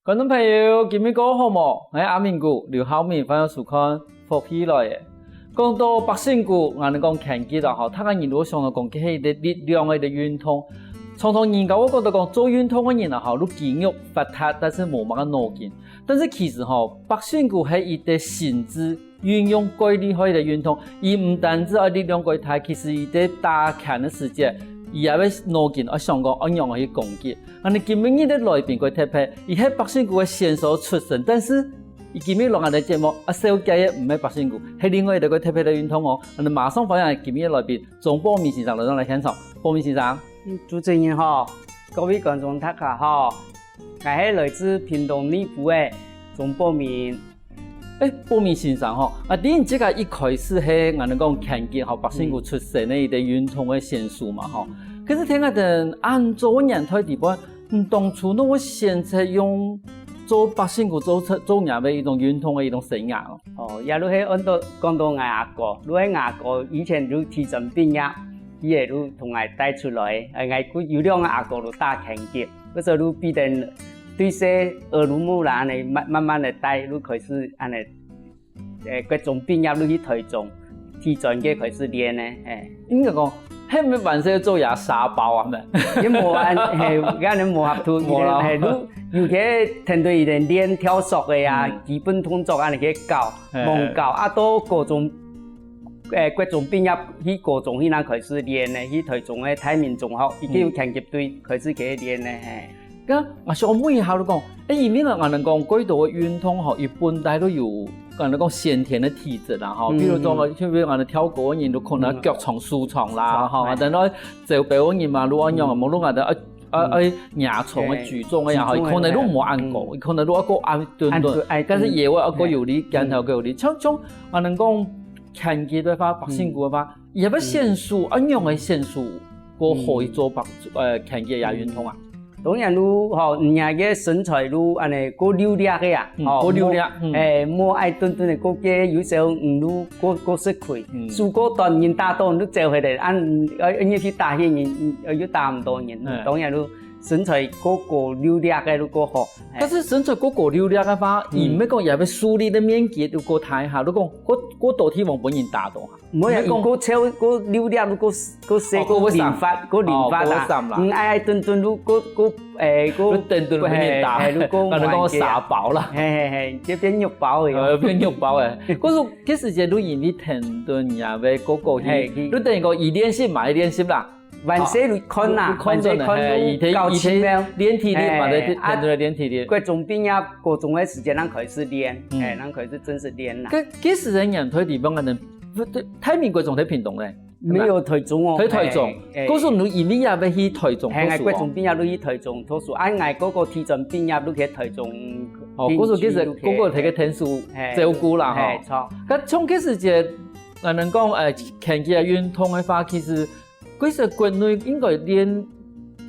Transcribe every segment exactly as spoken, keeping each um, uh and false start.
觀眾朋友，今晡日過好無？𠊎阿明哥劉浩明，歡迎收看《福氣來了》。講到百勝鼓，𠊎等講拳擊啊，吼，大家人都會想到講，佢係一個力量个一個運動。常常人家會覺得講，做運動个人啊，吼，都肌肉發達，但是無麼个腦筋。但是其實吼，百勝鼓係一個心智運用蓋厲害个運動，佢毋單止愛力量蓋大，其實佢在打拳个時節，佢也會腦筋愛想講，愛仰般去攻擊。 恁呢今晡日个來賓蓋特別，佢係百勝鼓个選手出身，但是佢今晡日來𠊎等節目，啊，紹介个毋係百勝鼓，係另外一個蓋特別个運動哦。𠊎等馬上歡迎今晡日个來賓，鍾寶明先生來到來現場。寶明先生。嗯，主持人好，各位觀眾大家好，𠊎係來自屏東內埔个鍾寶明。 誒，寶明先生吼，啊，你自家一開始係𠊎等講拳擊吼，百勝鼓出身个一個運動个選手嘛吼。可是聽𠊎等恁早个年代底背，你當初仰會選擇用做百勝鼓做出，做若个一種運動个一種生涯哦？哦，也就係講到，講到𠊎阿哥，就係𠊎阿哥以前就體專畢業，佢也就同𠊎帶出來，誒，𠊎有兩個阿哥都打拳擊。 該時候就變成對細學就無啦，恁呢慢，慢慢个帶，就開始恁呢，誒，國中畢業就去台中，體專个開始練个，嘿。應該講，係毋係還係做這沙包啊？也無恁，嘿，恁呢無合度，無啦。嘿，就有个團隊佢等練跳索个啊，嗯。基本動作恁呢去教，嘿。猛教，啊，到高中 誒，國中畢業去高中去正開始練个，去台中个大明中學，已經有拳擊隊開始去練个，嘿。該𠊎想問一下，你講，誒，因為呢，𠊎等講，幾多个運動吼，佢本來就有，𠊎等講先天个體質啦，吼，嗯。比如講，就比如𠊎等跳高个人，就可能嗯。腳長手長啦，吼，嗯。等到走標个人嘛，就恁樣，嗯。無論𠊎等，呃，呃，嗯。呃，仰長个舉重个也好，舉重个可能就無恁高，嗯。可能就愛過恁頓頓，恁頓，哎，但是也會愛過有力，嗯。肩頭過有力。像，像，𠊎等講， 拳擊个話，百勝鼓个話，嗯。也愛選手，嗯。恁樣个選手，過好去做百，嗯。呃，拳擊个運動啊。當然就，吼，你个身材就恁呢過溜力个啊，嗯，吼，過溜力，嗯。誒，莫愛頓頓个過个，有時候你就過，過食虧，嗯。手過短，人打到你就走開了，恁，呃，你去打別人，呃，又打毋到人，嗯。當然就身材過高，溜力个就過好。 但是身材過高溜力个話，嗯。佢毋係講也會樹立个面積就過大下，如果過，過多地方分人打到哈。毋會啊，毋係講佢過瘦，過溜力，過，過細，哦，過會散。過靈活，過靈活啊。哦，過會散啦。嗯，矮矮頓頓，就過，過，誒，過，就頓頓分人打。嘿，嘿，就過，可能講沙包啦。嘿，嘿，嘿，就變肉包个喲。呃，變肉包誒。可是，其實就因為頓頓也會過高去，嘿，去。就等於講，佢練習嘛，佢練習啦。 還細就看啦，哦，就看準了，還細看就，嘿，佢，搞奇妙。佢練體力嘛，嘿，對，啊，天天練體力。國中畢業，高中个時間，正開始練，嗯。嘿，正開始正式練啦。該，該時个年代地方，可能，大明國中在屏東咧，沒有台中哦，在台中。嘿，嘿。可是你因為也愛去台中讀書哦。嘿，𠊎國中畢業就去台中讀書，啊，𠊎哥哥體專畢業就去台中，哦，可是其實哥哥在該天數嘿，照顧啦，嘿，吼。著。該從該時節，可能講，呃，拳擊啊，運動个話，其實 其實國內應該練，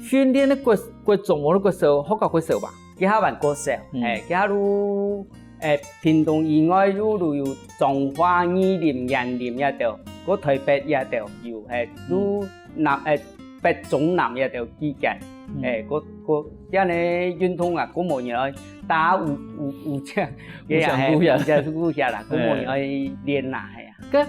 訓練个國，國中無，國小，學校國小吧？佢較還國小，嗯。誒，佢較就，誒，屏東以外，就，就有彰化、二林、員林這兜，過台北這兜有，誒，嗯。就南，誒，北中南這兜之間，嗯。誒，過，過，恁呢運動啊，過無人愛打有，有，有這，互相顧下。互相顧下啦，過無人愛練啦，嘿啊。該，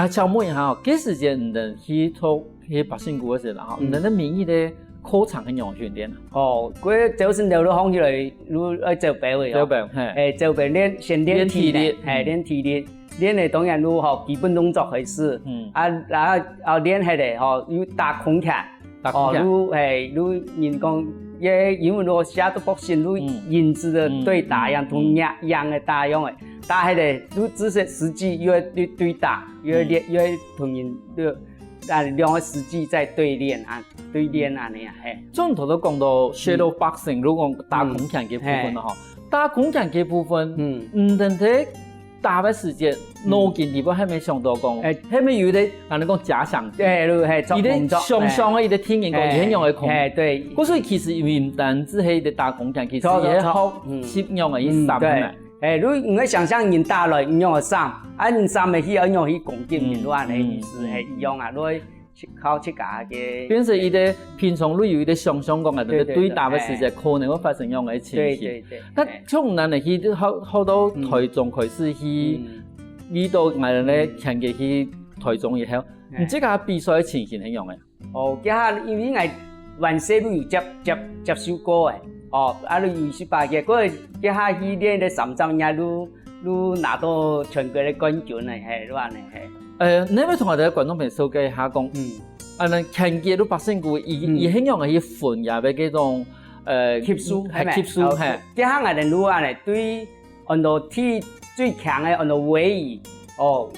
啊，請問一下哦，該時節你等去讀 去百勝鼓个時啦，吼，嗯。你等个每日个課程係仰訓練啊？哦，該朝晨頭就䟘起來，就愛走標个哦。走標，嘿。誒，走標練，先練體力，練體力，嘿，嗯。練體力。練个當然就吼，基本動作開始。嗯。啊，然後，啊，練忒个吼，又打空拳。打空拳。哦，就，嘿，就人講，也英文就寫到boxing，就嗯。影子个對打一樣，嗯。同樣，一樣个打樣个。打忒个，就姿勢實際又愛對，對打，又愛練，嗯。又愛同人，就 啊，兩個實際在對練啊，對練恁呢啊，嘿。像頭先講到shadow boxing，嗯。如果講打空拳个部分吼，嗯。嘿。打空拳个部分，嗯。嗯，等於打个時間，嗯。腦筋裡背還無想到講，誒。還無有一個，人講假想敵。誒，就，嘿，做動作，佢个想像个一個電影講，嘿。佢係仰般个空。嘿，對。故所其實毋單止係一個打空拳，其實佢係學，著，著，著。嗯。習慣个一個閃，嗯，對。係無？誒，你，你愛想像人打來，你仰般閃，啊，你閃个去，仰般去攻擊人，嗯，就恁呢意思，嗯，嗯。嘿，一樣啊，你自，靠自家个。變成一個平常都有一個想像講啊，對，對，對答个時節，對，可能會發生這樣个情形。對，對，對，該從哪裡去，好，好到台中開始去，嗯。遇到𠊎等个團結去台中以後，嗯。你自家比賽个情形係仰个？哦，這下因為𠊎還細都有接，接，接受過誒，哦，啊，都有十八屆，過這下去練个三十年，都，都拿到全國个冠軍了，嘿，都恁呢，嘿。呃，你要不要同𠊎等个觀眾朋友紹介一下講，嗯。啊，該團結都百姓鼓，佢，嗯。佢係仰个去分這个這種，呃，級數，係無？級數，哦，嘿。這下𠊎等都恁呢，對 安到第，最強个安到尾魚，哦，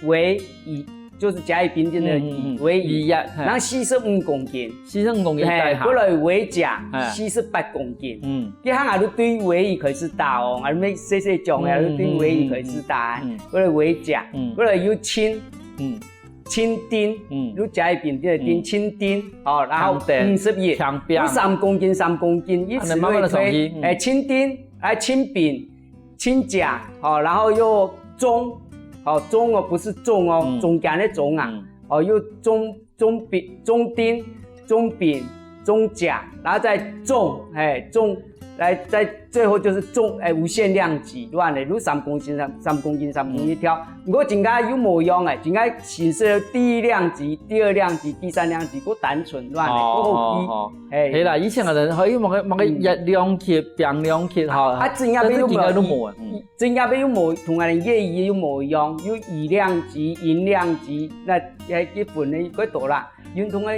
尾魚就是甲乙丙丁个乙，嗯，嗯，嗯。尾魚，尾魚，嘿。然後四十五公斤。四十五公斤，嘿，大哈。過來尾甲，嘿。四十八公斤。嗯。這下𠊎都對尾魚開始打哦，𠊎都細細種个，嗯，都對尾魚開始打，嗯，嗯，嗯。過來尾甲，嗯。過來又青，嗯。青丁，嗯。又甲乙丙丁个丁，嗯。青丁，哦，然後強丁，五十一，強兵。有三公斤，三公斤，一直都會推，恁呢慢慢地上去，嗯。哎，青丁，哎，青丙， 青甲，哦，然後又中，哦，中哦，不是中哦，嗯。中間的中啊，嗯。哦，又中，中丙，中丁，中丙，中甲，然後再中，哎，中，來，再最後就是中，哎，無限量級，亂了，有三公斤，三，三公斤，三公斤一條。嗯。毋過真个又無用誒，真个形式第一量級、第二量級、第三量級，不單純，亂了，哦，不好記。哦，哦。哎。係啦，以前个人，吼，又麼个，麼个，嗯。熱量級、冰量級，吼，啊，真正要有無，但是今个都無啊，嗯。 真正要有無同𠊎等業餘又無一樣，有乙量級、丙量級，該，該，該分个幾多啦。運動个，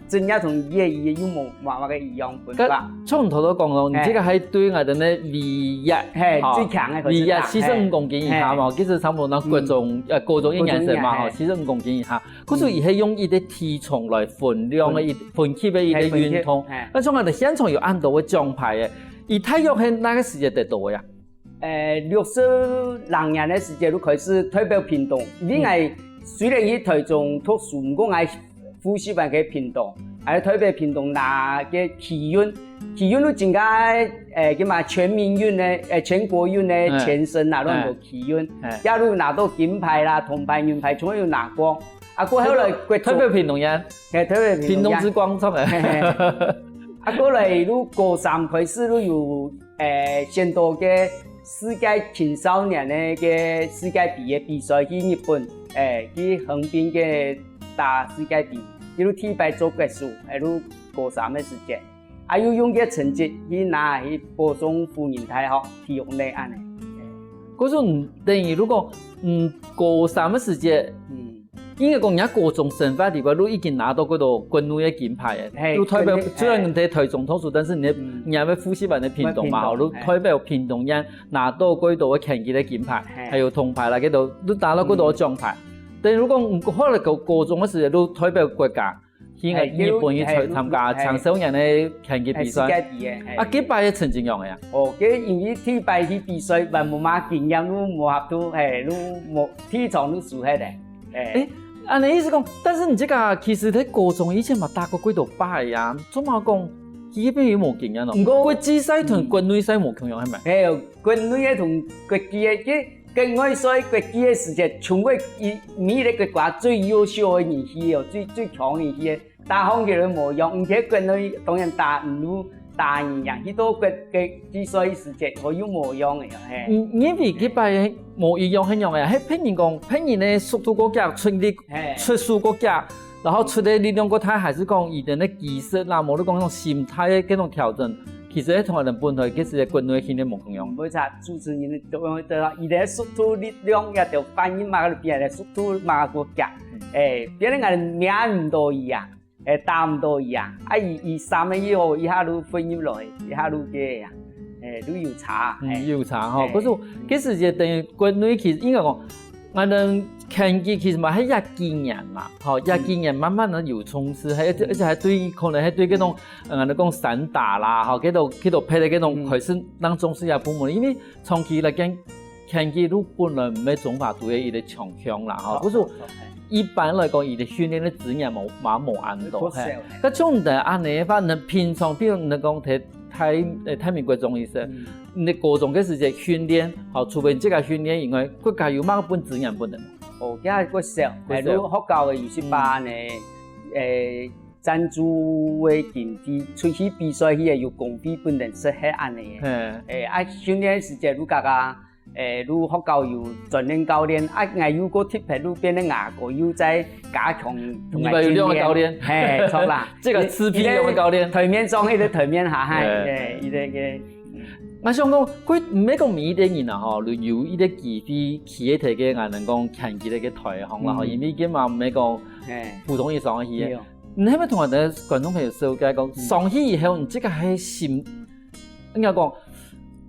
真正同業餘又無麼个一樣分法。該像頭頭講咯，你這個還對𠊎等个V一，嘿，吼，最強个，V一四十五公斤以下嘛，嘿。其實差不多那國中，嗯。呃，高中一年生嘛，高中一年，嘿。吼，四十五公斤以下。可是佢係用一個體重來分量个一，嗯。分級个一個運動。嘿，分級，嘿。那像𠊎等現場有恁多个獎牌个，佢大約係哪個時節得到个呀？ 呃，六十零年个時節就開始代表屏東，因為𠊎雖然去台中讀書，毋過𠊎復習完去屏東，還代表屏東拿个奧運，奧運就真个，呃，叫麼全民運个，呃，全國運个前身啦，嗯。攏有奧運，嗯。也有拿到金牌啦、銅牌、銀牌，全部有拿過。啊，過後來國中，代表屏東人，嘿，代表屏東人。屏東之光出來。嘿，嘿。啊，過來就高三開始就有 誒，先到个世界青少年个，个世界盃个比賽去日本，誒，去橫濱个打世界盃，一路第一擺做國手，一路高三个時節，啊，又用个成績去拿去保送輔仁大學體育系恁呢。故所等於如果，嗯，高三个時節，嗯。 應該講，人家高中生活裡背都已經拿到幾多國內个金牌了，嘿，都代表，對，對，雖然你在台中讀書，但是你的，嗯。你還會復習完的屏東嘛，屏東，吼，都代表屏東人拿到幾多个拳擊个金牌，嘿。還有銅牌啦，幾多，都拿到幾多獎牌。嗯。等於講，後來高，高中个時節，都代表國家，去日本去參，嘿，參加，嘿。青少年个拳擊比賽。嘿，世界盃个，嘿。啊，這擺个成績仰仔啊？哦，這因為第一擺去比賽，還無麼經驗，都無合度，嘿，都無，體重都輸忒了。 誒，恁呢意思講，但是你這個其實在高中以前嘛打過幾多擺啊，做麼講，基本有無經驗咯？毋過國際賽同國內賽無共樣，係無？係，國內个同國際个，該國外賽、國際个時節，全部佢每一個國家最優秀个人去哦，最，最強个人去，打上去都無用，毋過國內當然打毋如 打贏人，去到國，國際賽時節，好又無用个，嘿。嗯，因為這擺無一樣，係仰仔，係別人講，別人个速度過遽，出力，嘿。出手過遽，然後出个力量過大，還係講佢等个技術啦，無論講該種心態个該種調整，其實係同𠊎等本來其實个國內个訓練無共樣。無錯，主持人都講對啦，佢等个速度、力量也就反應嘛，比人个速度嘛過遽，誒，別人个命毋到佢啊。 誒，打毋到佢啊，啊，佢，佢三个以後，一下就飛入來，一下就个啊，誒，就有差，嗯，誒。有差吼。誒。可是，其實也等於國內其實應該講，𠊎等拳擊其實嘛，係這幾年嘛，吼，這幾年慢慢的有重視，還，而且還對，可能還對這種，呃，𠊎等講散打啦，吼，這種，這種別个這種開始當重視這部門，因為長期來講，拳擊就本來毋係中華隊个一個強項啦，吼，好，可是 好，好，嘿。一般來講，佢个訓練个資源無，嘛無恁多，嘿。較少，嘿。該像你等恁呢个話，你平常，比如你講在大，誒，大明國中醫生，嗯。你高中个時節訓練，吼，除了這個訓練以外，國家有麼个分資源分你？哦，這个較少，較少。誒，如學校个有十八呢，嗯。誒，贊助个經費出去比賽去个，有公費分人食个恁呢个。嘿。誒，啊，訓練時節，如果啊，誒，如學校有專業教練，啊，𠊎又過特別，又變成外國又再加強同𠊎你們有兩個教練。訓練。嘿，著啦。這個吃屁用的教練。一個台面上，一個台面下，嘿，嘿。嘿，一個，一個。 𠊎想講，佢毋係講每一個人啊，吼，有一個機會去一個个，𠊎等講拳擊个个台項啦，吼，嗯。因為佢嘛毋係講嘿。普通人上去个。對哦。你係毋係同𠊎等觀眾朋友紹介講，嗯。上去以後，你這個係心，應該講，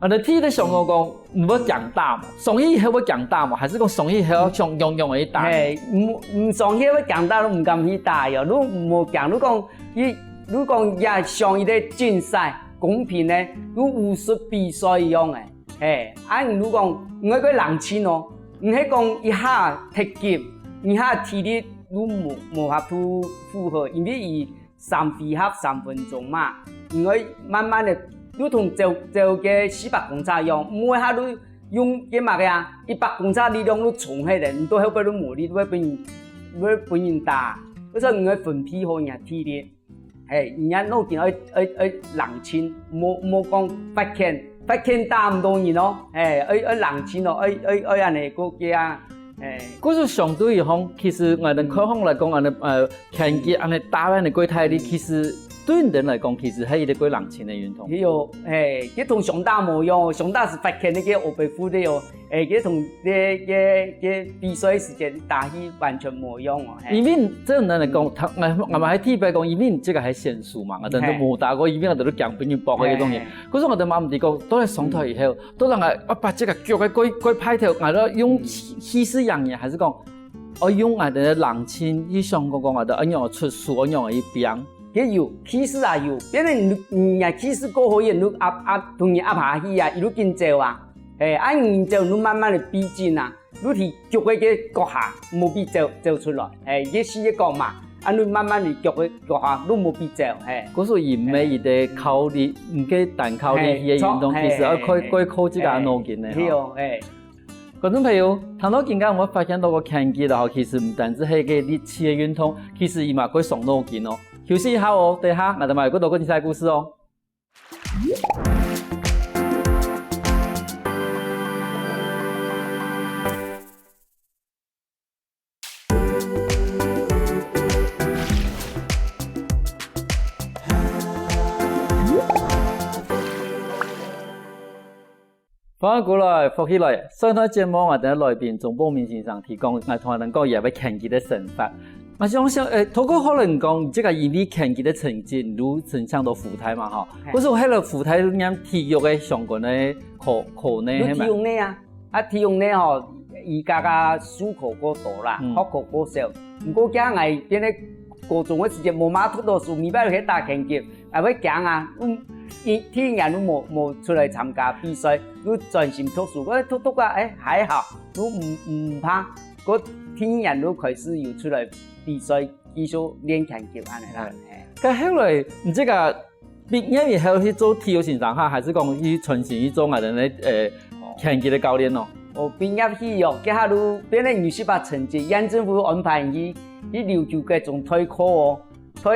啊，你第一個想講講，你會驚打無？上去以後會驚打無？還係講上去以後想勇勇个去打？嘿，毋，毋上去會驚打，都毋敢去打喲。你無驚，你講，你，你講也像一個競賽，公平个，有武術比賽一樣个。 嘿，啊，你如講，你愛个冷靜哦，毋係講一下忒急，一下體力都無，無法度負荷，因為佢三回合三分鐘嘛，你愛慢慢个，就同走，走个四百公尺一樣，毋會下就用个麼个啊，一百公尺力量就衝起來，你到後背就無力，會分人，會分人打，所以你愛分配好你个體力。 嘿，你个腦筋愛，愛，愛冷靜，莫，莫講發譴，發譴打毋到人哦。嘿，愛，愛冷靜哦，愛，愛，愛恁呢，个个啊，嘿。故所相對於講，其實𠊎等開放來講，恁呢，呃，拳擊恁呢打恁呢過大力，其實對你等來講，其實係一個過冷靜个運動。係哦，嘿，佢同相打無樣哦，相打係發譴个个烏白付个哦。 誒，佢同這，這，這比賽時間打起完全無樣哦，嘿。因為這樣來講，嗯。他，𠊎，𠊎嘛還特別講，因為這個還選手嘛，𠊎等都無打過，嘿。因為𠊎等都講分人爆个一種人。嘿。可是𠊎等嘛毋知講，到底上台以後，嗯。到底𠊎，𠊎把這個腳个過，過派頭，𠊎都用氣，嗯。氣勢贏贏，還係講，哦，用𠊎等个冷靜，去想講講𠊎等，哎喲，出手，哎喲，一邊。 佢有，氣勢也有，變成你，你个氣勢過好，你就壓，壓，同人壓下去啊，一路緊走啊。嘿，啊，你走，你慢慢个逼近啊，你去腳个个腳下，莫逼走，走出來。嘿，這四个角嘛，啊，你慢慢个腳个腳下，你莫逼走，嘿。故所以毋係一個靠力，毋係單靠力氣个運動，嘿，其實愛靠，嘿，嘿，靠，靠自家腦筋个，嘿，吼。係哦，嘿。 觀眾朋友，聽到今下𠊎發現到个拳擊啦，吼，其實毋單止係个力氣个運動，其實佢嘛會傷腦筋哦。休息一下哦，等一下𠊎等嘛有更多个精彩故事哦。 歡迎過來，福氣來！上段節目𠊎等个來賓鍾寶明先生提供，𠊎同𠊎等講佢个拳擊个生活。𠊎想想，誒，透過可能講，這個因為拳擊个成績，你申請到輔大嘛，吼。嘿。可是𠊎係了輔大念體育个相關个科，科呢，你體育呢啊？ 啊，體育呢吼，佢个个數科較多啦，嗯。學科較少。毋過驚𠊎變个高中个時節無麼讀到書，每擺去打拳擊，𠊎會驚啊，嗯，一，第一年都無，無出來參加比賽，都專心讀書。𠊎讀讀啊，誒，還好，都毋，毋怕。過第二年都開始有出來比賽，繼續練拳擊恁樣啦。嗯。嘿。該後來，你這個 畢業以後去做體育先生哈，還係講去專心去做𠊎等个，呃，拳擊个教練哦？哦，畢業去哦，該下就變成有十八成績，縣政府安排去，去琉球國中代課哦，代，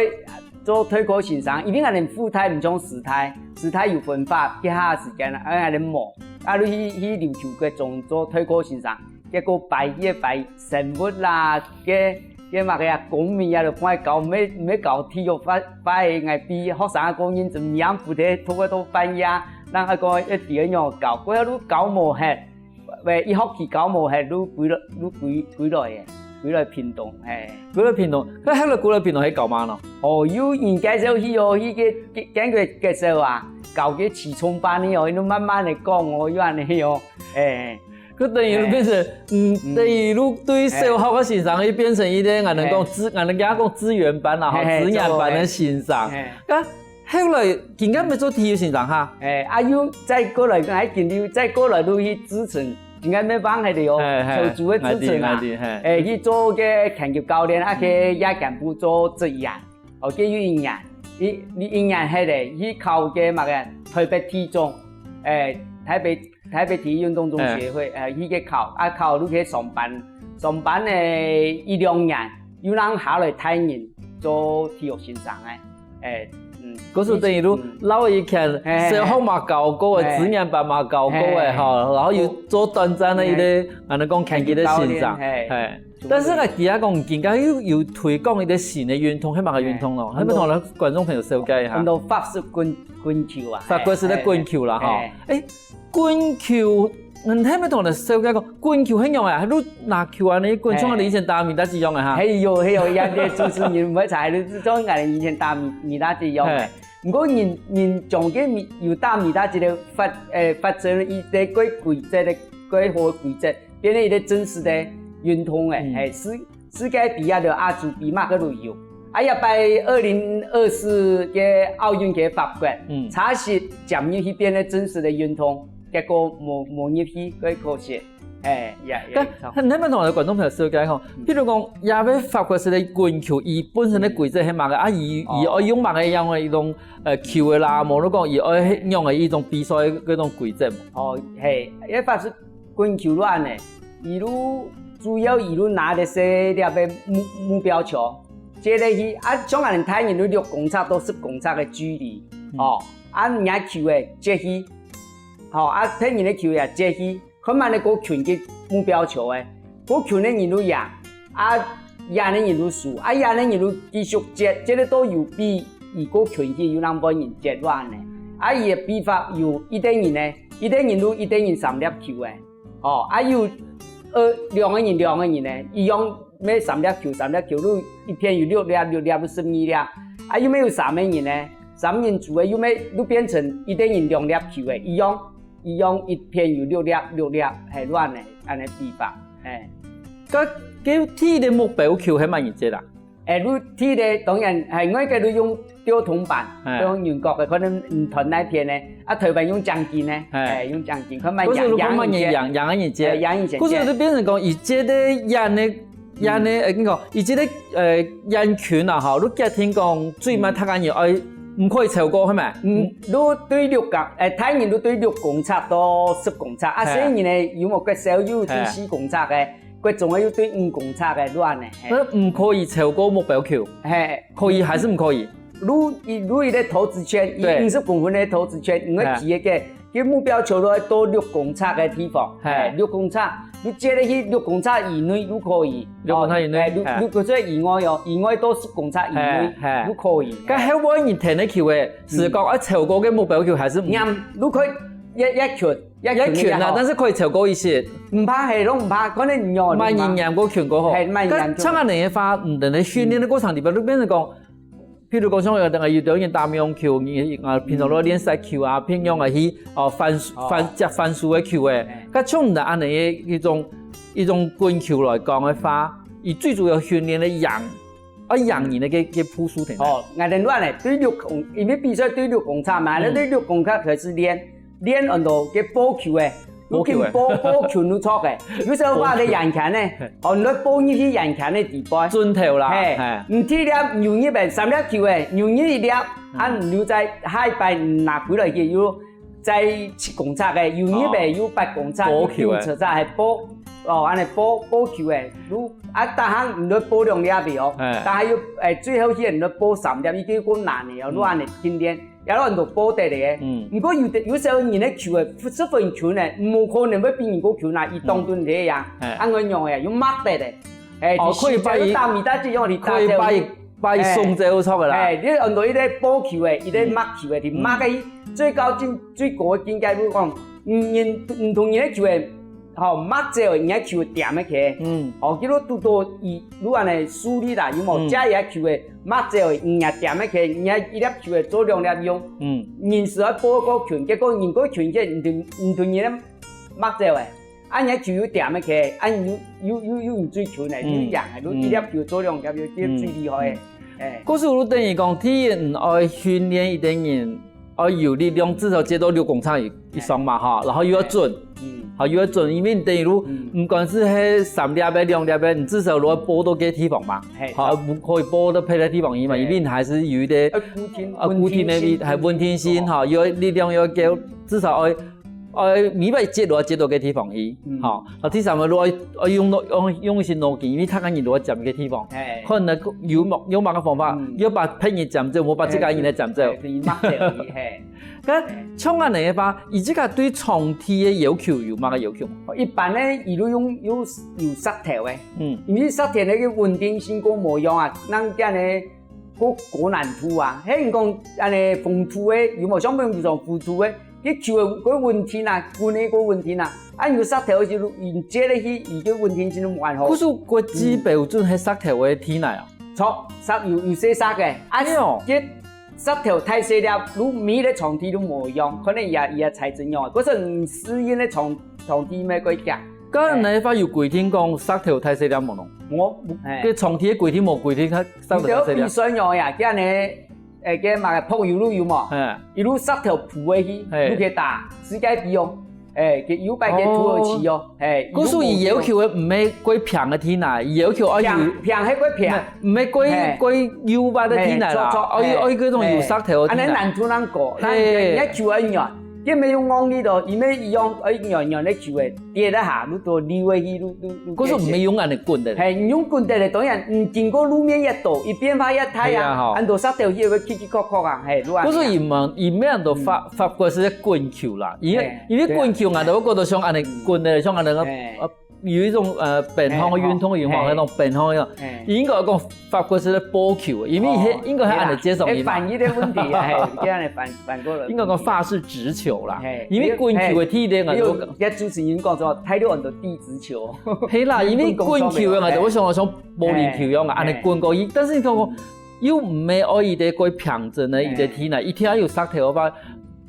做代課先生，因為𠊎等輔大毋像師大，師大有分法，該下時間啊，𠊎等無，啊，就去，去琉球國中做代課先生。 結果拜一拜生物啦，該，該麼个啊，公民啊，就愛教，毋係，毋係教體育，拜，拜𠊎比學生个認真，毋然毋得拖到半夜，人還講一點樣教，過後都教無忒，喂，一學期教無忒，都歸來，都歸，歸來个，歸來屏東，嘿。歸來屏東，該後來歸來屏東係教麼个呢？哦，有人介紹去哦，去个，个，个介紹啊，教个初中班个哦，佢都慢慢个講哦，又恁樣哦，嘿。 佢等於變成，嗯，嗯。等於對小學个先生，佢變成一個，𠊎等講資，𠊎等講資源班啦，吼，嘿，嘿，資源班个先生。嘿。啊，後來，今下愛做體育先生哈？嘿，啊，又再過來，還緊又再過來，又去志誠，今下愛放忒个哦，嘿，嘿，小組个志誠啊。𠊎知，𠊎知，嘿。誒，去做个拳擊教練，啊，去夜間部做職員。 哦，佢有一年，一，一年後咧，去考个麼个台北體中，誒，台北，台北體育運動中協會，誒，去个考，啊，考入去上班，上班呢一兩年，又人下來帶人，做體育先生个。欸，嗯，故所等於都嗯老一圈，嘿嘿小學嘛教過个，嘿。資源班嘛教過个，嘿。吼，然後又做短暫个一个，嘿。恁樣講拳擊个先生，嘿。嘿。但是呢，佢也講，今个又有推廣一个新个運動，係麼个運動咯？嘿。係毋係同咱觀眾朋友紹介一下？很多法式滾，滾球啊，法國式个滾球啦，嘿。吼。嘿。欸，滾球，嗯，係毋係同咱紹介講，滾球係仰个啊？你拿球啊，你滾，嘿。像你以前打米打機樣个哈？嘿喲，嘿喲，人家主持人毋會猜，你像𠊎以前打米，米打機樣个。嘿。 毋過人，人將該米，有打米打機个發，欸，發展一个較規則个，較好个規則，變成一个正式个運動欸，嗯。嘿，世，世界杯啊，就亞洲杯嘛，該都有。啊，這擺二零二四个奧運个法國，嗯。查實將入去變成正式个運動，結果無，無入去，較可惜。 哎，呀，呀，該，差不多。你係毋係同𠊎等觀眾朋友紹介吼，嗯。譬如講，這个法國式个滾球，佢本身个規則係麼个？啊，佢，哦。佢愛用麼个樣个一種，呃，球个啦，無論講佢愛用个一種比賽个該種規則無？哦，嘿，因為法式滾球亂呢，佢就主要佢就拿个細粒个目，目標球，接落去，啊，像𠊎等大人就六公尺到十公尺个距離，嗯。哦，啊，若球个接去，吼，啊，別人个球也接去， 看麼人較近个目標球欸，較近个人就贏，啊，贏个人就輸，啊，贏个人就繼續接，接个到有比佢較近去，又另外人接落恁呢。啊，佢个比法有一个人呢，一个人就一个人三粒球欸，哦，啊，有，呃，兩个人，兩个人呢，一樣乜三粒球，三粒球，就一片有六粒，六粒就十二粒，啊，又乜有三个人呢，三人組个又乜，就變成一个人兩粒球欸，一樣。 佢用一片有六粒，六粒，係亂个，恁呢比法，係。該，該第一个目標球係麼人接啊？欸，就第一个當然係外國就用吊銅板，係。用圓角个，可能毋斷該片呢，啊，台灣用正經呢，係。欸，用正經，看麼人贏，故所就看麼人贏，贏个人接。贏个人接。欸，贏个人先接。故所就變成講，佢接个贏个 恁呢，嗯。呃，應該講，佢這个，呃，人群啊，吼，就決定講，最尾逐个人愛，毋可以超過，係無？嗯，就對六公，呃，大人就對六公尺到十公尺，啊，係。細人呢，有無較細，又對四公尺个，較重个又對五公尺个，就恁呢，係。該毋可以超過目標球，係。可以還是毋可以？ 就，就一个投擲圈，對。五十公分个投擲圈，你愛舉个，該目標球就愛到六公尺个地方，係。欸，六公尺，你接落去六公尺以內就可以。六公尺以內，哦，欸，六，係。六公尺以外哦，以外到十公尺以內係，係。就可以。該後尾人擲个球欸，係講愛超過个目標球還係毋？黏，就可以越，越近，越近越好。越近啊，但是可以超過一些。毋怕，係，都毋怕，可能你有，麼人黏較近較好。係，麼人黏較近。該像恁呢个話，嗯，等於訓練个過程裡背，就變成講， 譬如講，像有等下有兜人打網球，你，啊，平常都練摔球啊，平常啊去，哦，翻，哦。翻，接翻手个球欸。哎。該像你恁呢个一種，一種滾球來講个話，佢最主要訓練个贏，啊，贏人个个，个步數定。哦，𠊎等亂咧，對六公，因為比賽對六公尺嘛，嗯。那對六公尺開始練， 練恁多个波球欸，波球欸。你緊波，波球就著欸。有時候話个圓圈呢，哦，你波入去圓圈个底背。準頭啦，嘿，嘿。你體力有入欸，三粒球欸，有入一粒，嗯。啊，你又再下一擺拿歸來去，又再七公尺个，有入欸，哦。又八公尺，波球欸。又九尺，還波，哦，恁呢波，波球欸，你，啊，逐項你波兩粒个哦，嘿。逐項又，欸，最後去你波三粒，已經夠難个哦，嗯。你恁呢訓練。 也有很多波得个。嗯。毋過有的，有時候人个球欸，十分球呢，無可能會比人个球啊，一當噸个呀。嗯。哎。恁樣个，有擘得个。哎，哦，可以把佢，打米打這樣，你打可以把佢，把佢送走出來啦。哎，你很多一个波球欸，一个擘球欸，嗯。你擘个最高境，最高个境界，比如講，嗯，人，毋同人个球欸， 吼，擘走，人家球點个去。嗯。吼，佢都堵到佢，愈恁呢輸力啦，有無？嗯。這一球欸，擘走，人家點个去，人家一粒球欸做兩粒用。嗯。人是愛波過球，結果人過球去，毋同，毋同人擘走欸。啊，人家球又點个去，啊，又，又，又，又毋追球呢，嗯。又贏欸，又一粒球做兩粒用，這最厲害欸。嗯。哎。故所就等於講，第一，嗯，愛訓練一个人， 愛有力量，至少接到六公尺以，以上嘛，哈，然後又要準，嗯。好，又要準，因為你等於，嗯。毋管係三粒个、兩粒个，你至少都愛波到該地方嘛。嘿。好，毋可以波到別个地方去嘛，嘿。因為你還係有一个，呃，固定，啊，固定个力，穩定性。還穩定性，哦。哈，又要力量又要夠，至少愛愛每擺接落接到个地方去，嗯。吼，啊，第三个，如果愛，愛用腦，用，用一些腦筋，因為逐個人都愛佔一個地方，嘿。看呢，有麼，有麼个方法，嗯。要把別人佔走，無把自家人來佔走。嘿，你抹掉去，嘿。該像恁樣个話，你自家對場地个要求有麼个要求？一般呢，佢都用，有，有石頭个，嗯。因為石頭个穩定性較無樣啊，人家呢，較高難度啊。嘿，你講恁樣紅土个，有無？像比如講紅土个， 佢球个，个穩定啊，滾个个穩定啊。啊，有石頭就用接落去，佢个穩定性就無恁好。可是國際標準係石頭个地泥啊？著，石有，有細石个。啊，係哦。佢石頭大細粒，如每個場地都無一樣，可能也，也材質樣。可是你適應个場，場地乜个樣。該恁樣个話有規定講石頭大細粒無咯？無，嘿。該場地个規定無規定，佢石頭大細粒。你就比算樣呀，這樣呢， 誒，該麼个柏油路有無？嘿。一路石頭鋪下去，嘿。路去打，世界杯哦。誒，該有擺該土耳其哦。哦。嘿，故所佢要求个毋係過平个地泥，佢要求愛有平，平係過平。毋係，毋係過，嘿。過幼滑个地泥啦，嘿，著，著，愛，嘿。愛該種有石頭个地泥。嘿。恁樣難度恁高，嘿。人家球愛軟，佢毋係用硬力个，佢毋係用，愛軟軟个球个，跌一下，路都溜下去，路，路，路故所毋係用恁樣滾个。嘿，你用滾个，當然，嗯，經過路面一倒，佢變化一大啊，嘿啊，吼。恁多石頭去會起起伏伏啊，嘿，路啊。故所佢毋，佢毋係恁多法，嗯。法國式个滾球啦，因為，嘿，因為滾球，對啊。𠊎都會覺得像恁樣滾个，像恁樣个，嘿。呃，有一種，呃，平衡个運動，嘿，有無？嘿。那種平衡个，嘿。應該講法國式个波球，因為哦，應該係恁樣接上去嘛。嘿啦，係翻譯个問題，嘿，這樣來翻，翻過來。應該講法式直球啦，嘿，因為滾球个地點啊，嘿，有，有主持人講說，大陸很多地質球。係啦，因為滾球个嘛，嘿。就會想到像保齡球樣啊，嘿。恁樣滾過去。但是你看講，嗯。又毋係愛一個過平整个一個地泥，嘿。一定要有石頭个話，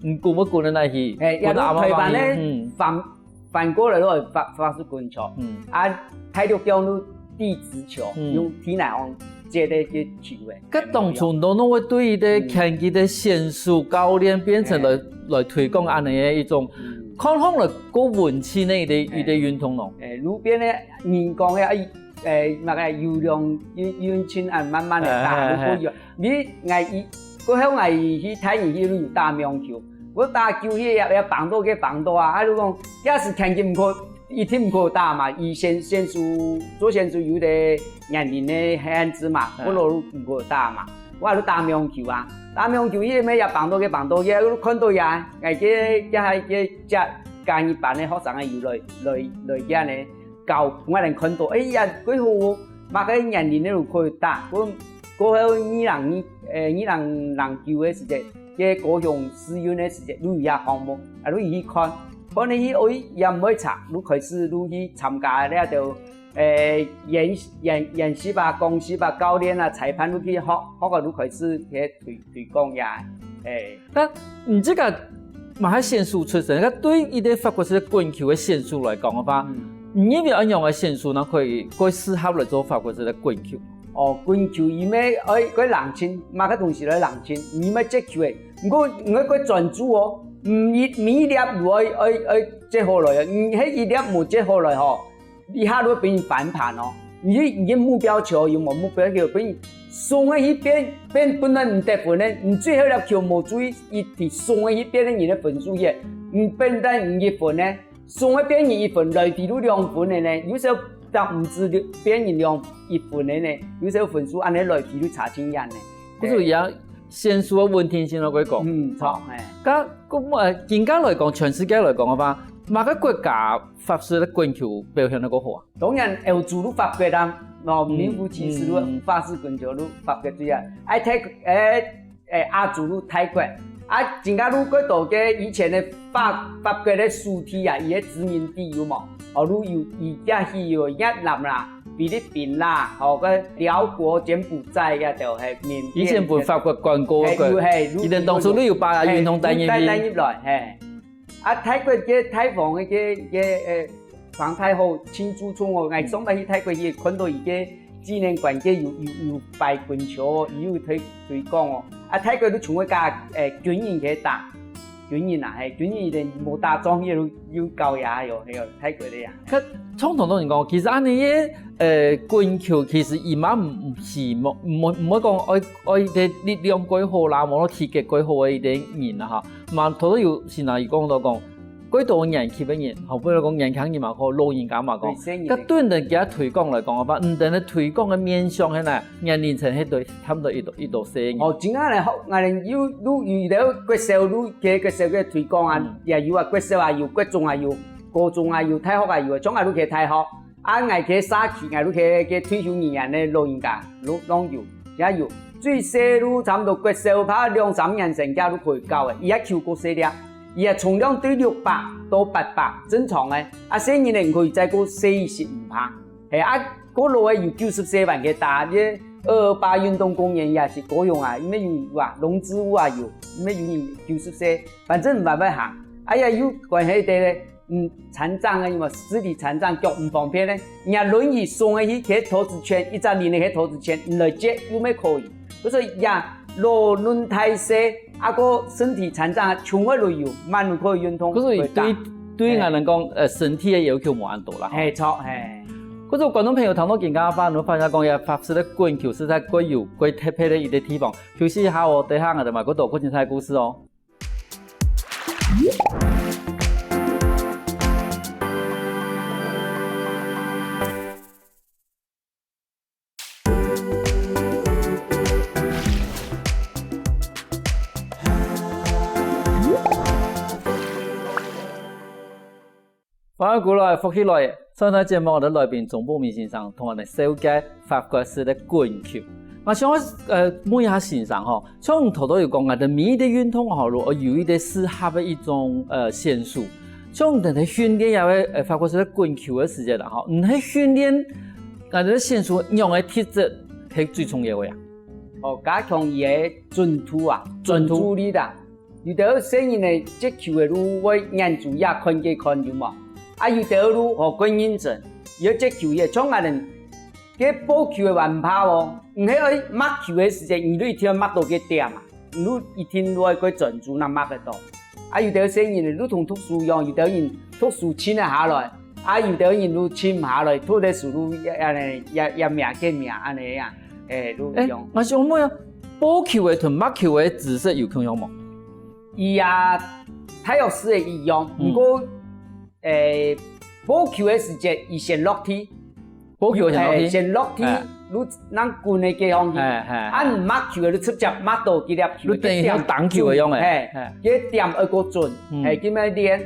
嗯，滾不滾得來去？嘿，滾到阿媽媽去，也都台灣个，嗯。翻，翻過來都法，法式滾球。嗯。啊，大陸用地質球，嗯。用地泥往接个个球个。該當初你都會對一個拳擊个選手、教練變成來，嘿。來推廣恁樣个一種，嗯。看起來較文青个一個，嘿。一個運動咯。誒，路邊个人講个，哎， 誒，那個有氧運，運動啊，慢慢个打，嘿，嘿，嘿。如果有，你，𠊎以，過後𠊎去大人去有打網球，𠊎打久去也，也碰到个碰到啊，啊，就講，這時拳擊毋可，一定毋可打嘛，以前選手，做選手有个年齡个限制嘛，嘿。𠊎老毋可打嘛，𠊎就打網球啊，打網球去乜也碰到个碰到个，啊，就看到呀，𠊎个，个，个，个，加一班个學生啊，有來，來，來个呢。 教𠊎等看到，哎呀，幾好哦，麼个年齡个都可以打。過，過後二零二，誒，二零零九个時節，該高雄世運个時節，都有這項目，啊，都有去看。看了去，哎，也毋會差，都開始都去參加這兜，誒，演，演，演習啊、講習啊、教練啊、裁判都去學，學个都開始去推，推廣呀，誒。 但你這個嘛係選手出身，該對一個法國式个滾球个選手來講个話，嗯。你認為恁樣个選手呢，可以，可以適合來做法國式个滾球？哦，滾球因為愛，愛冷靜，麼个東西來冷靜，你愛接球个，毋過你愛過專注哦，每一，每一粒都愛，愛，愛接好來哦，你係一粒無接好來吼， 一下就分人翻盤哦。你，你个目標球有無目標球，分人送个去變，變本來毋得分个，你最後粒球無注意，一直送个去變成人个分數去，你本來你一分呢，送个變人一分，來比如兩分个呢，有時候當毋知變人兩一分个呢，有時候分數恁樣來比如差真遠呢。故所以啊，選手个穩定性咯，可以講。嗯，著，哦。哎。該，个，呃，今下來講，全世界來講个話，麼个國家 法式个滾球表現得較好啊？當然，歐洲就法國啊，喏，嗯，名副其實就，嗯，法式滾球就法國最啊。哎，泰，哎，哎，亞洲就泰國。啊，今下就過到个以前个法，法國个屬地啊，佢个殖民地有無？哦，就有，佢也去有越南啦、菲律賓啦，吼，个寮國、柬埔寨啊，就係緬甸。以前分法國管過个。嘿，有，嘿，有，佢等當初就有把運動帶入去。帶，帶入來，嘿。 啊，泰國个大王个，个，个，呃，皇太后真注重哦。𠊎上擺去泰國去，看到佢个紀念館个有，有，有擺滾球哦，佢有推，推廣哦。啊，泰國都全部加，呃，軍人去打，軍人啊，嘿，軍人佢等無打仗，佢都有搞呀，有，有泰國个呀。佢，像當多人講，其實恁樣个，呃，滾球其實佢嘛毋，毋係，毋，毋，毋會講愛，愛个力量過好啦，無體格過好个一個人啦，哈。 嘛，頭先有先生有講到講，幾多年紀个人，吼，比如講年輕人嘛好，老人家嘛講，對，細人个。該對等佢个推廣來講个話，毋等个推廣个面向係哪，年齡層係對，差不多幾多，幾多歲人。哦，真个咧，學，𠊎等有，有，有一條國小，有个國小个推廣啊，嗯。也有啊，國小也有，國中也有，高中也有，大學也有，像𠊎都去大學。 啊，𠊎个社區，𠊎屋下个退休人員个老人家，都，都有，也有。最細都差不多國小，怕兩三年生，佢都可以教个，佢也求過細粒，佢也重量對六百到八百，正常个。啊，細人呢，可以再過四十五趴。係啊，過老个有九十歲還个打，這二二八運動公園也係過用啊，因為有啊，龍之屋啊有，因為有人九十歲，反正毋會行，哎呀，有關係个咧。 嗯，殘障个，因為肢體殘障，腳毋方便呢，人家輪椅送个去，去投擲圈，一隻輪个去投擲圈，你來接又乜可以。所以呀，老嫩大細，啊个身體殘障，全部都有，滿都可以運動。可是對，對，對，嘿。𠊎等講，呃，身體个要求無恁多啦。嘿，著，嘿。可是觀眾朋友聽到今个話，你會發現講，這法式个滾球實在過有，過特別个一個地方。休息一下哦，等下𠊎等還過多過精彩个故事哦。 歡迎轉來，福氣來！上一段節目，𠊎等來賓鍾寶明先生同𠊎等紹介法國式个滾球。𠊎想，呃，問一下先生吼，像你頭頭有講，𠊎等每一個運動吼，如果有一個適合个一種，呃，選手，像你等在訓練這個，呃，法國式个滾球个時節啦吼，你在訓練𠊎等个選手仰个特質係最重要个啊？哦，加強佢个準度啊，準度。準度力啊。 有兜細人仔接球个路會眼珠也看个看有無？啊，有兜路好過認真，要接球个，像𠊎等个抱球个還怕哦，毋係愛摸球个時節，你就一定要摸到个點啊，你就一定愛過專注，正摸得到。啊，有兜細人仔就同讀書樣，有兜人讀書靜了下來，啊，有兜人就靜毋下來，讀个書就也，也，也，也命个命恁樣啊，誒，就樣。誒，𠊎想問啊，抱球个同摸球个姿勢有共樣無？ 佢啊，大約係會一樣，嗯。毋過，誒，抱球个時節，佢先落地。抱球先落地？誒，先落地，哎。就正滾个該方向。哎，哎，哎。啊，你摸球个，就直接摸到佢粒球。就等於像打球个樣誒。嘿，哎。該點愛過準，嗯。嘿，佢愛練。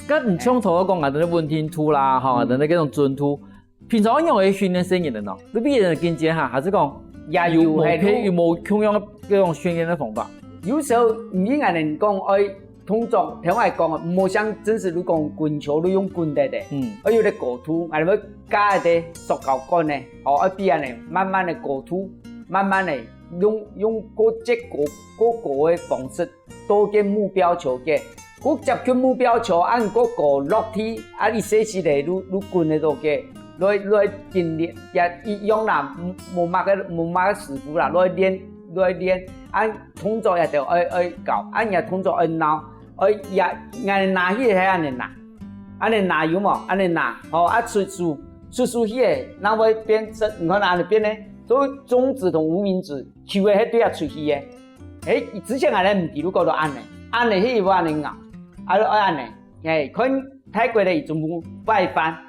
該你像頭先講，𠊎等个穩定度啦，吼，嗯。𠊎等个該種準度， 平常仰般訓練細人仔呢？你比人更加哈，還係講也有，有無，嘿，有無共樣个該種訓練个方法？有時候，毋係𠊎等講愛動作，頭先講个，毋好像真實你講滾球，你用滾个个，嗯。愛有个高度，𠊎等愛加个塑膠管呢，哦，愛比恁樣，慢慢个高度，慢慢个用，用過接過，過高个方式 到該目標球个。過接近目標球，恁過高落地，啊，一息息仔，就，就滾得到个，來，來緊練，也一樣啦，無，無麼个，無麼个師傅啦，來練，來練，恁動作也就愛，愛教，恁也動作愛鬧，愛也，𠊎拿去係恁樣拿，恁樣拿有無？恁樣拿，吼，啊，出手，出手去个，那會變成，你看恁樣變呢？所以中指同無名指，球个係對啊出去个。 誒，之前𠊎等毋知，就搞到恁樣，恁樣，佢又恁樣咬，啊，就愛恁樣，誒，看泰國个一種擺法，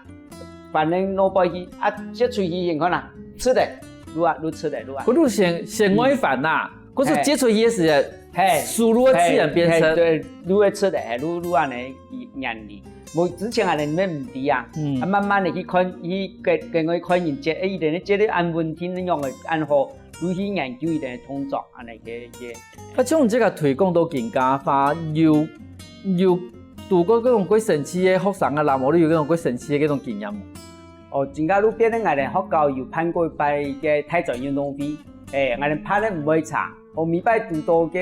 反正落背去，啊，接出去，你看啊，直个，就啊，就直个，就啊。佢就先，先外翻吶，嗯。佢就接出去个時候，嘿。手就會自然變成。嘿，嘿，對，就會直个，嘿，就，就恁樣原理。無之前𠊎等毋知啊，嗯。啊，慢慢个去看，去跟，跟佢看人接，誒，佢等接得恁穩定，恁樣个，恁好。 就去研究佢等个動作，恁樣个，个。啊，像你這個推廣到今个話，有，有堵過該種過生趣个學生啊，抑係有該種過生趣个該種經驗無？哦，今个就變成𠊎等學校有辦過一擺个大專運動會，誒，𠊎等辦个毋會差，哦，每擺堵到个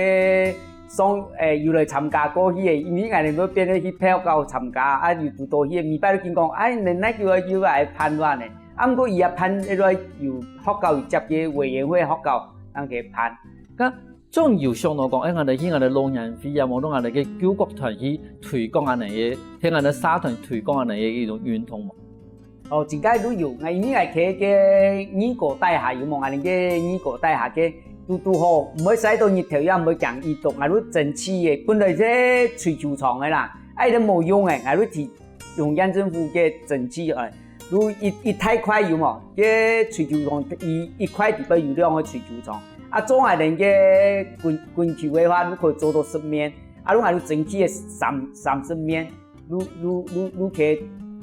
上，誒，有來參加過去个，因為𠊎等都變成去報告參加，啊，有堵到去个，每擺都緊講，哎，你哪久又來辦恁呢？ 啊，毋過佢也辦，該個有學校有接个委員會，學校正去辦。該總有想到講，誒，𠊎等去𠊎等老年會啊，無論𠊎等个救國團去推廣恁樣个，去𠊎等社團推廣恁樣个一種運動無？哦，真个都有。𠊎因為𠊎企个二高大廈有無？𠊎等个二高大廈个堵堵好，毋會曬到日頭，也毋會驚雨毒，𠊎都爭取个。本來係槌球場个啦，啊，一定無用誒，𠊎就提用縣政府个登記誒，就一一大塊有無？个槌球場，一一塊底背有兩個槌球場，啊，做𠊎等个滾滾球个話，就可以做到十面，啊，就𠊎就登記个三三十面，就就就就可以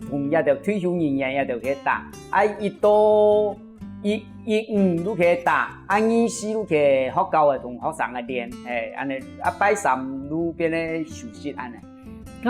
同這兜退休人員這兜去打，啊，一到一一五就去打，啊，二四就去學校个同學生个練，嘿，恁呢，啊，拜三就變成休息恁呢。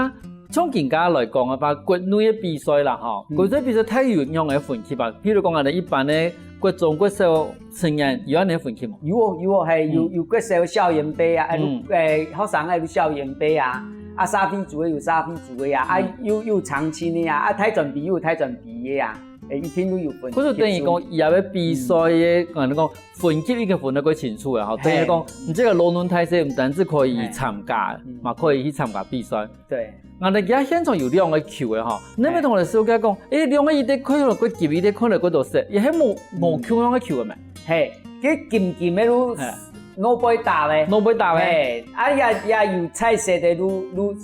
啊，像今下來講个話，國內个比賽啦，吼，嗯。國內比賽大約有仰般个分級啊？譬如講，𠊎等一般个國中、國小成員有恁呢分級無？有哦，有哦，嘿，有，嗯。有國小少年杯啊，啊，嗯。誒，學生个有少年杯啊，啊，社會組个有社會組个啊，啊，嗯。有，有長青个啊，啊，大專杯有大專杯个啊，誒，一定都有分級。可是等於講，這个比賽个，嗯。可能講分級已經分得過清楚了，吼，嘿。等於講，你這个老嫩大細，毋單止可以參加，嘿。嗯。嘛可以去參加比賽。 對。𠊎等今下現場有兩個球个吼，你有無同𠊎紹介講，誒，兩個一直看了過金，一直看了過多色，也係無，無共樣个球个咩？嘿，該金金个就嘿。外背打个。外背打个。嘿，啊，也，也有彩色个就，就，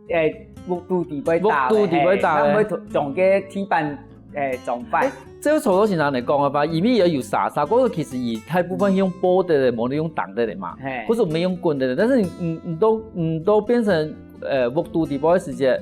誒，屋肚底背打个，屋肚底背打个。嘿，咱會將該地板，誒，裝擺。誒，這个抽到先生來講个話，因為也有沙沙，可是其實佢大部分用抱个，無用擋个嘛，嘿。或者沒用滾个，但是你，你，你都，你都變成 呃，屋肚底背个時節，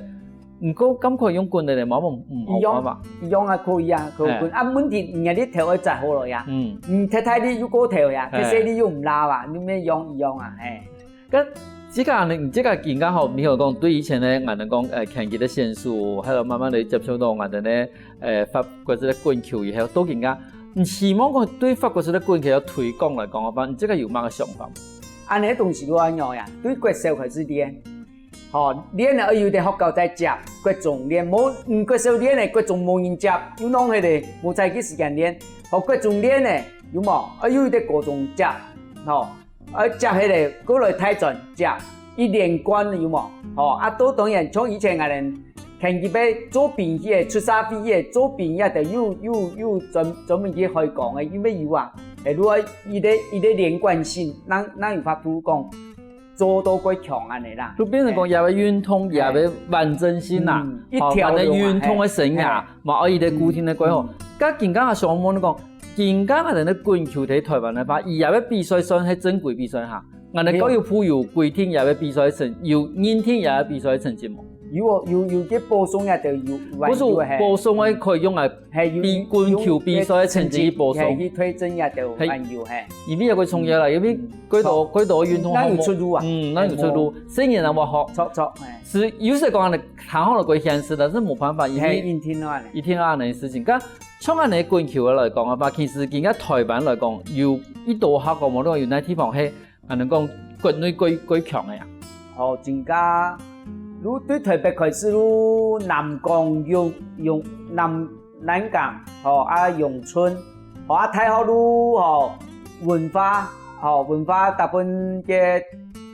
毋過敢可以用滾个咧，嘛無毋好看嘛。一樣，一樣啊，可以啊，可以滾。嘿。啊，問題你个力頭愛紮好了呀。嗯。你忒大力又過頭呀，嘿。忒細力又毋罅啊，你乜用一樣啊，嘿。該這个呢，這个應該吼，你有講對以前呢，𠊎等講，呃，拳擊个選手，還有慢慢个接觸到𠊎等呢，呃，法國式个滾球以後，到今下，你希望講對法國式个滾球要推廣來講个話，你這个有麼个想法？恁呢東西就恁樣呀，對國小開始練。 吼，練了愛有个學校再接，國中練，無，嗯，國小練个，國中無人接，又弄忒个，無在該時間練。吼，國中練个，有無？愛有个高中接，吼，愛接忒个，過來大專接，一連貫有無？吼，啊，都當然像以前𠊎等拳擊个做兵个，出社會个做兵个，都有，有，有專，專門去開講个，因為有啊，誒，如果一个，一个連貫性，哪，哪有法度講 做到過強恁呢啦。就變成講，嘿。這个運動，嘿。這个完整性啊，嗯，一條龍啊，吼，反正運動个生涯，嘿。嘛，愛一个固定个規劃。嗯。該今下想問講，今下个人个滾球在台灣个話，佢這个比賽算係正規比賽哈？𠊎等教育部有規定這个比賽成，有認定這个比賽成績無？有哦，有，有个保送也都有，不是，有，嘿。保送个可以用來嘿，有，比滾球比賽个成績保送。有，有，嘿，去推甄也都還有，嘿。因為有个重要啦，因為 幾多，嗯。幾多運動項目。那有出路啊。嗯，那有出路。嘿，無。細人啊，我學。著，著，嘿。係，有時講恁呢，談好了過現實，但是無辦法，因為嘿，一定啊呢。一定啊，恁呢事情。該像恁呢滾球个來講个話，其實今下台灣來講，有一多下講，無論有哪地方係，恁呢講國內最，最強个啊。哦，真个，如對台北開始，如南港、永，永，南 南港，吼，啊，永春，吼，啊，大學路，吼，文化，吼，文化大部分个，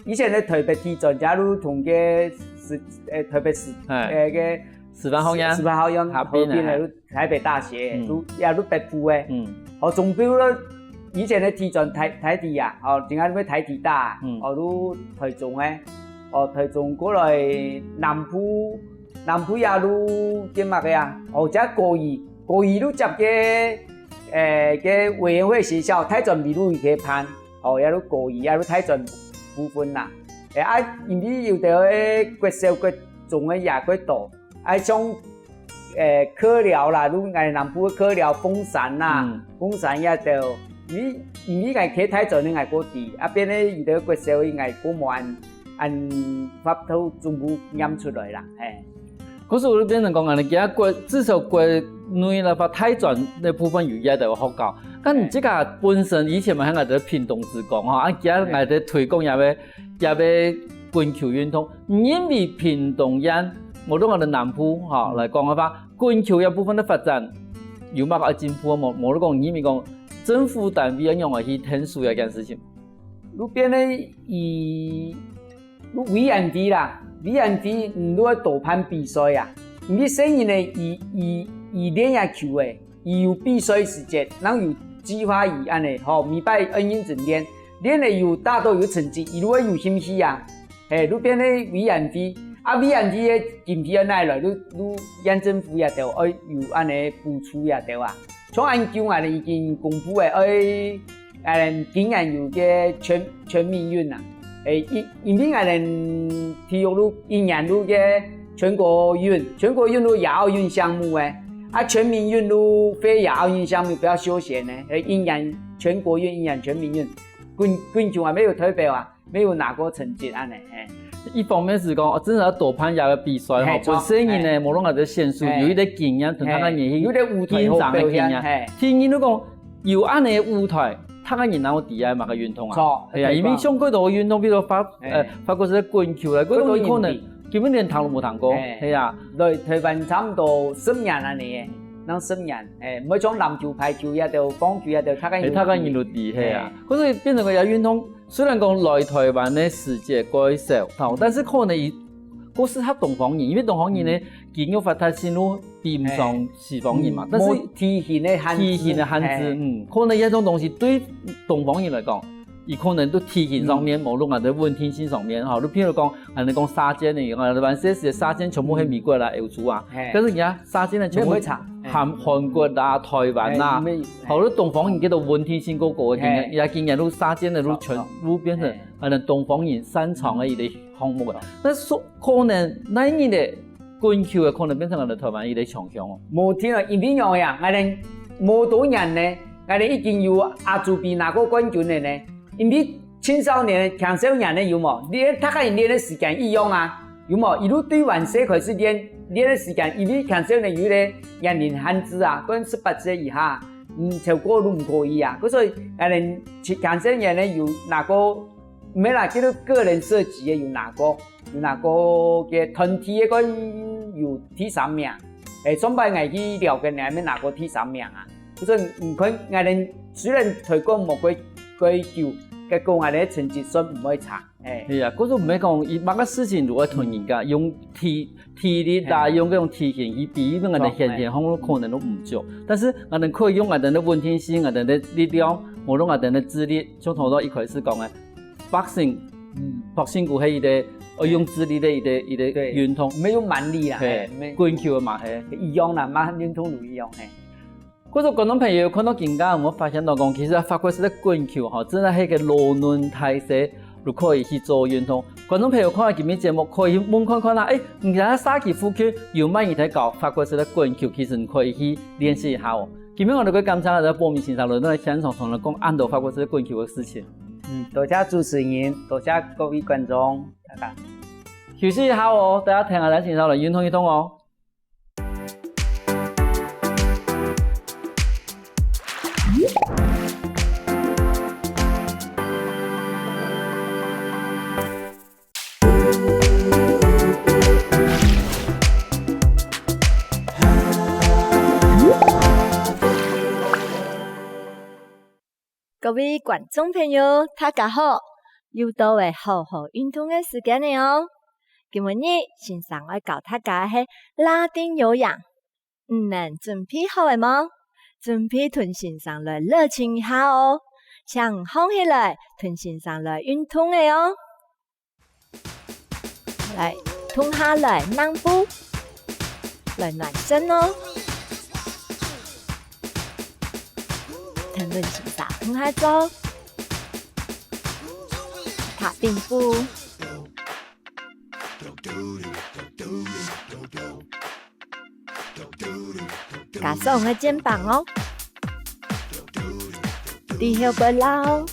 以前个台北地專，假如同个師，誒，台北師，嘿。誒，个師範學院。師範學院合併个，合併个，嘿。就台北大學，嗯。就，也就北部个。嗯。吼，中部个，以前个地專台，台地啊，吼，今下就台體大，嗯。吼，就台中个，吼，台中過來南部， 南部也就个麼个啊，哦，這高二，高二就接个，誒，个委員會學校，大專比如去辦，哦，也就高二，也就大專部分啦。誒，啊，因為有个國小、國中个也較多，啊，像，誒，科寮啦，就𠊎南部个科寮、鳳山啦，嗯。鳳山也都，因為，因為𠊎去大專个𠊎過知，啊，變个有个國小个𠊎過無恁 恁法度全部念出來啦，嘿。可是就變成講恁呢，今下國，至少國內个話，大專个部分有這兜學校。該你這个本身以前嘛，𠊎等屏東之光吼，啊，今下𠊎等推廣這个，這个滾球運動，你認為屏東縣，無論𠊎等南部吼，嗯。來講个話，滾球這部分个發展有麼个愛進步無？無論講，你認為講政府單位愛仰般去𢯭手這件事情？ 就變个佢，就委員會啦，委員會你就愛多辦比賽啊。因為細人仔佢，佢，佢練這球仔，佢有比賽時節，正有計畫佢恁呢，吼，每擺愛認真練，練了有達到有成績，佢就會有興趣啊。嘿，就變个委員會，啊，V M T个經費愛哪來？你，你縣政府也都愛有恁呢補助也都啊。像恁久啊，已經公布个，愛，呃，今年有个全，全民運啊。誒，因，因為𠊎等體育路一年路个全國運，全國運路也奧運項目誒，啊，全民運路非也奧運項目，不要休閒呢。誒，一年全國運，一年全民運，滾，滾球啊，沒有代表啊。 沒有拿過成績恁呢，嘿。一方面係講，哦，真係愛多辦這个比賽吼，嘿，本身人呢，著，嘿。無論係選手，嘿。有一個經驗，同大家人去，嘿，有一個舞台好表現，欣賞个經驗。嘿。第二，你講有恁呢个舞台，大家人能夠知麼个運動啊？著，係啊，著，因為像過多運動，比如法，嘿。呃，法國式个滾球啦，過多人可能根本連聽都無聽過，嘿。係啊。來台灣差不多十年恁呢，能十年，嘿，毋會像籃球、排球也都、棒球也都，大家人，嘿，大家人都知，係啊。嘿。可是變成講這運動 雖然講來台灣个時節過少，吼，但是可能佢，過適合東方人，因為東方人呢，嗯。肌肉發達性都比毋上西方人嘛，嗯。但是無地形个限制。地形个限制，嘿。嗯，可能這種東西對東方人來講，佢可能對地形上面，嗯。無論啊，在穩定性上面，吼，你譬如講，啊，你講射箭个，啊，玩射箭个射箭全部係美國啦、嗯。歐洲啊，嘿。但是人家射箭个全部，你毋會差，嘿。韓，韓國啦、台灣啦，嘿，毋會，嘿。好多東方人叫做穩定性過高个經驗，嘿。也經驗都射箭个都全部變成 可能東方人擅長个一個項目啊。嗯。但是可能哪日个滾球个可能變成𠊎等台灣一個強項哦。無定啊，因為仰仔啊，𠊎等無多年呢，𠊎等已經有亞洲盃拿過冠軍了呢。因為青少年、青少年呢有無？練，大家人練个時間一樣啊，有無？一路對還細開始練，練个時間，因為青少年有个年齡限制啊，可能十八歲以下，嗯，超過都毋可以啊。所以𠊎等青少年呢有拿過 毋係啦，叫做個人射擊个有拿過，有拿過个團體个，可能有第三名。誒，上擺𠊎去了解，你還無拿過第三名啊？就係你看，𠊎等雖然推廣無幾，幾久，結果𠊎等个成績算毋會差。誒。係啊，故所毋係講，佢麼个事情都愛同人家用體，體力啦，嘿。用該種體型去比，因為𠊎等先天上可能都毋足。但是𠊎等可以用𠊎等个穩定性、𠊎等个力量，無論𠊎等个智力，像頭先一開始講个， boxing，嗯。boxing就係一個，呃，用智力个一個，一個對。運動。毋係用蠻力啦，嘿，嘿，毋係。滾球嘛，嘿。一樣啦，嘛運動都一樣，嘿。故所觀眾朋友看到今下，有無發現到講，其實法國式个滾球吼，真个係个老嫩大細，都可以去做運動。觀眾朋友看到今日節目，可以問看看啦，誒，你家社區附近有麼人在搞法國式个滾球，其實你可以去練習一下哦。今日𠊎等个感謝个報名先生，來到現場同𠊎等講恁多法國式个滾球个事情。 嗯，多謝主持人，多謝各位觀眾，大家。休息一下哦，大家聽下來，先來運動一動哦。各位觀眾朋友，大家好！又到了好好運動个時間了哦。今晡日先生愛教大家个係拉丁有氧，你等準備好了無？準備同先生來熱情一下哦！請䟘起來，同先生來運動了哦！ 來，動下來慢步，來暖身哦。跈等先生動下做，踏並步。加上个肩膀哦。 低頭背摎。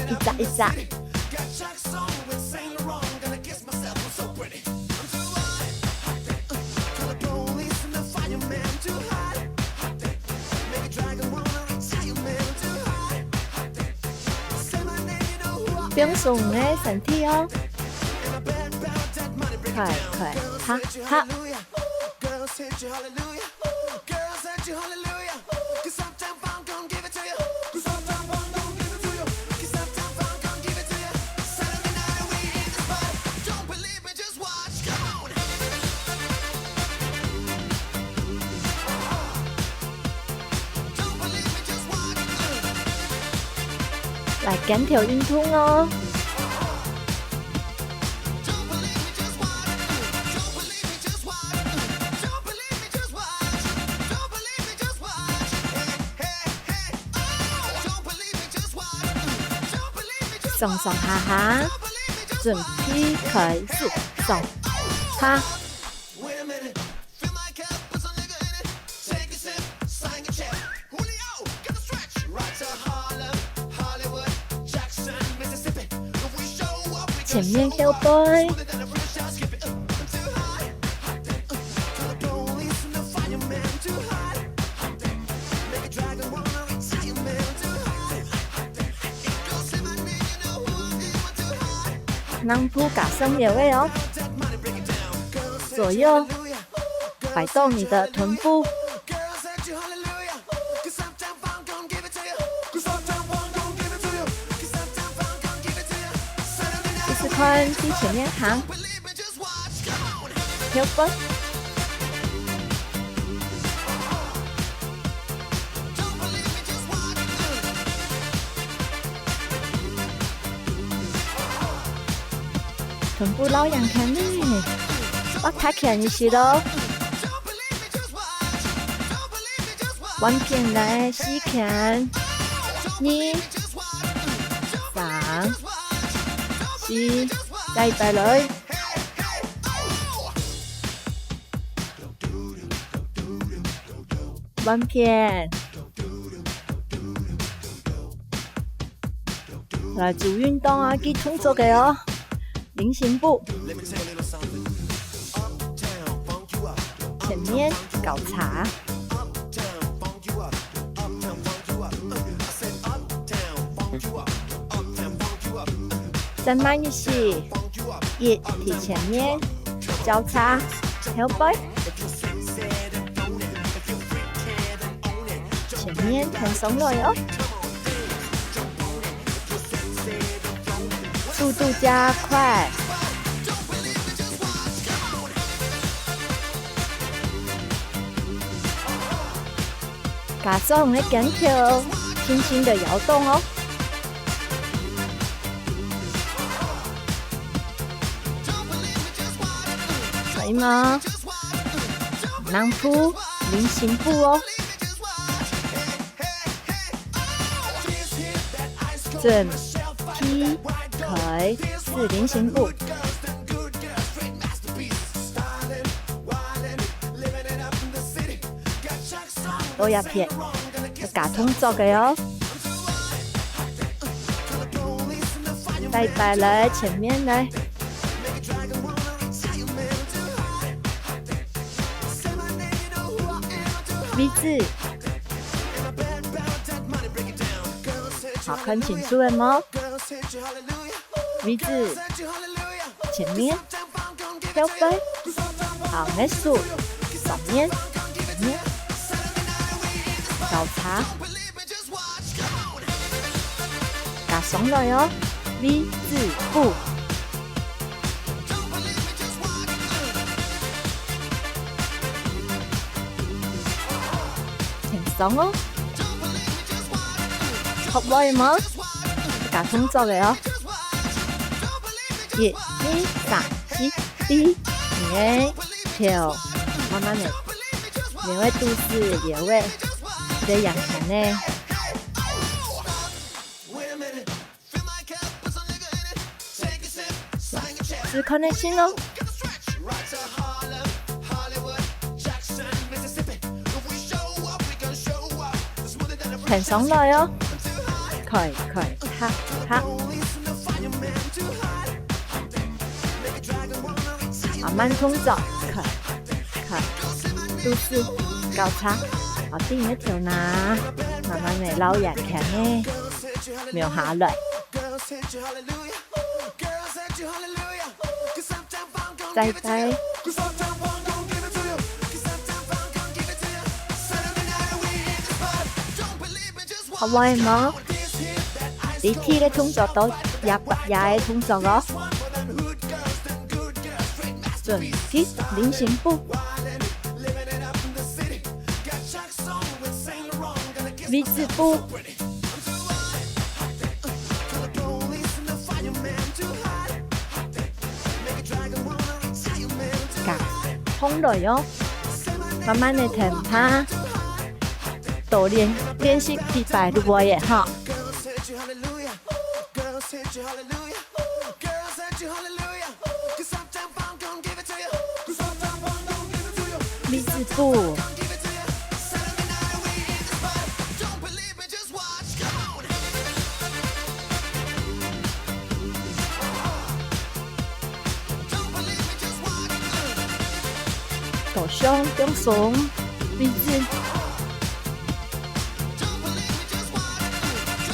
一隻一隻。 放鬆你个身體哦。快快哈哈。來肩頭運動哦。上上下下，準備開始，上下。前面後背。 襖布加上腰仔哦。左右擺動你的臀部。試試看，去前面行。 腰背。臀部摎秧圈呢，擘較圈一息囉。換片來，四圈，二、三、四，再一擺來。 換片。來，做運動啊，記動作个哦。菱形步。前面交叉。 再慢一息，一，提前面，交叉，後背。前面，挺上來哦。速度加快。 加上你个肩頭，輕輕的搖動哦。可以嗎？襖布，菱形步哦。準備開始，菱形步。 到這片，愛加動作个哦。再擺來，前面來。位置，好，看清楚了無？位置，前面。 腰背，好，你个手，上面，面，交叉，加上來哦，V字步。輕鬆哦，學會無？加動作个哦。 一、二、三、四、四，你个頭慢慢个，你个肚屎、腰仔，你个秧圈呢。試看个先哦。 挺上來哦，開開合合。啊，慢動作，開開，肚屎交叉，啊，頂个頭那，慢慢个摎秧圈呢，放下來。 再擺。學會無？立體个動作到這，這个動作哦。準備，菱形步。V字步。放落哦，慢慢个停下，多練，練習幾擺就會了哈。V字步。 頭上放鬆，V字。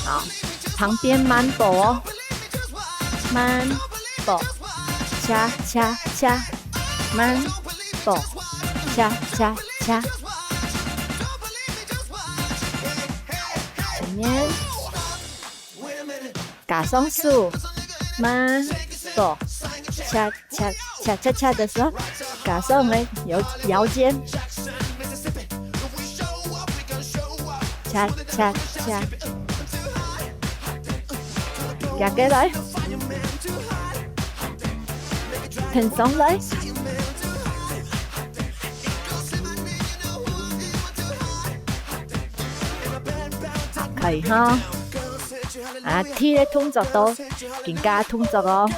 好，旁邊慢步哦，慢步，恰恰恰，慢步，恰恰恰。前面。 加上手，慢步，恰恰恰恰恰的時候，加上个腰腰间，恰恰恰，夾過來，挺上來。 可以哈。啊，第一个動作到，更加動作哦。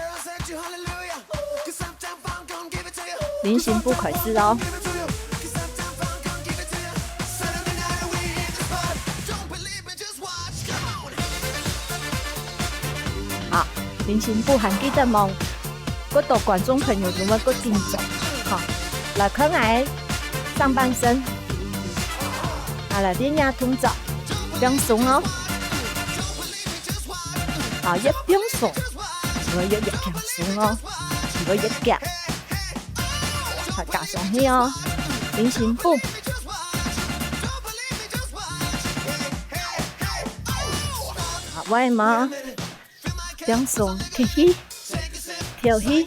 菱形步開始哦。好，菱形步還記得無？ 過多觀眾朋友就會過緊張。好，來看𠊎上半身。啊，來，這下動作，放鬆哦。啊，越放鬆，就會越越放鬆哦，就會越遽。好，加上去哦，菱形步。好，會無？ 放鬆，吸氣，敨氣。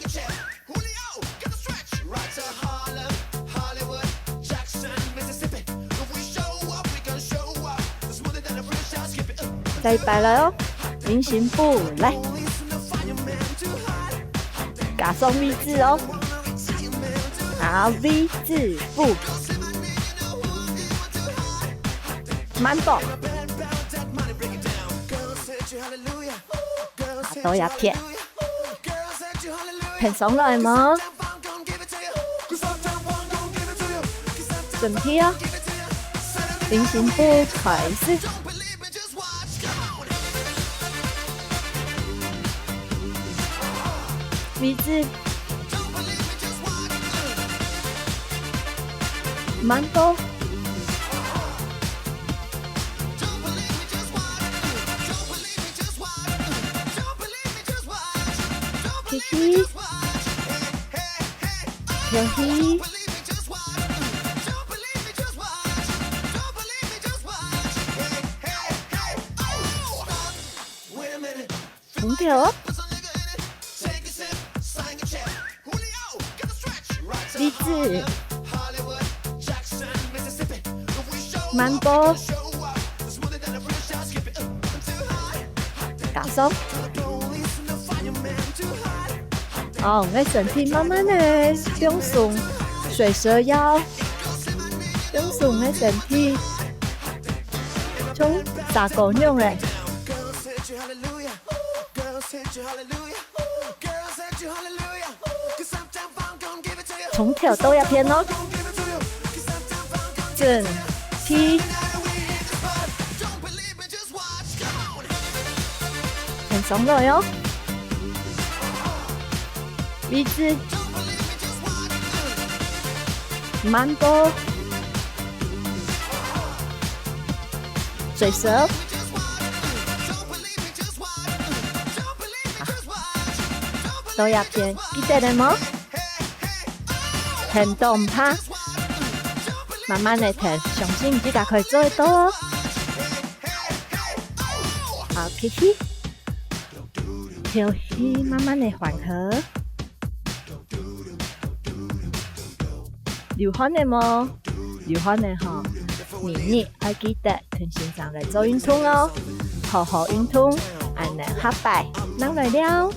再一擺來哦，菱形步，來。加上V字哦。啊，V字步。慢步。 啊，到這片。挺上來無？準備哦，菱形步開始。V字。慢步。 吸氣，敨氣。重跳哦。 V字。慢步。加速。哦，𠊎身體慢慢个放鬆，水蛇腰，放鬆个身體，像蛇哥樣个。 重跳到這片哦。準備。很上來哦。V字。慢步。水蛇。 到這片，記得了無？停都毋怕，慢慢个停，相信你自家可以做得到哦。好，吸氣，敨氣，慢慢个緩和。流汗了無？流汗了吼，你你愛記得 同先生來做運動哦，好好運動，恁呢下擺正來尞。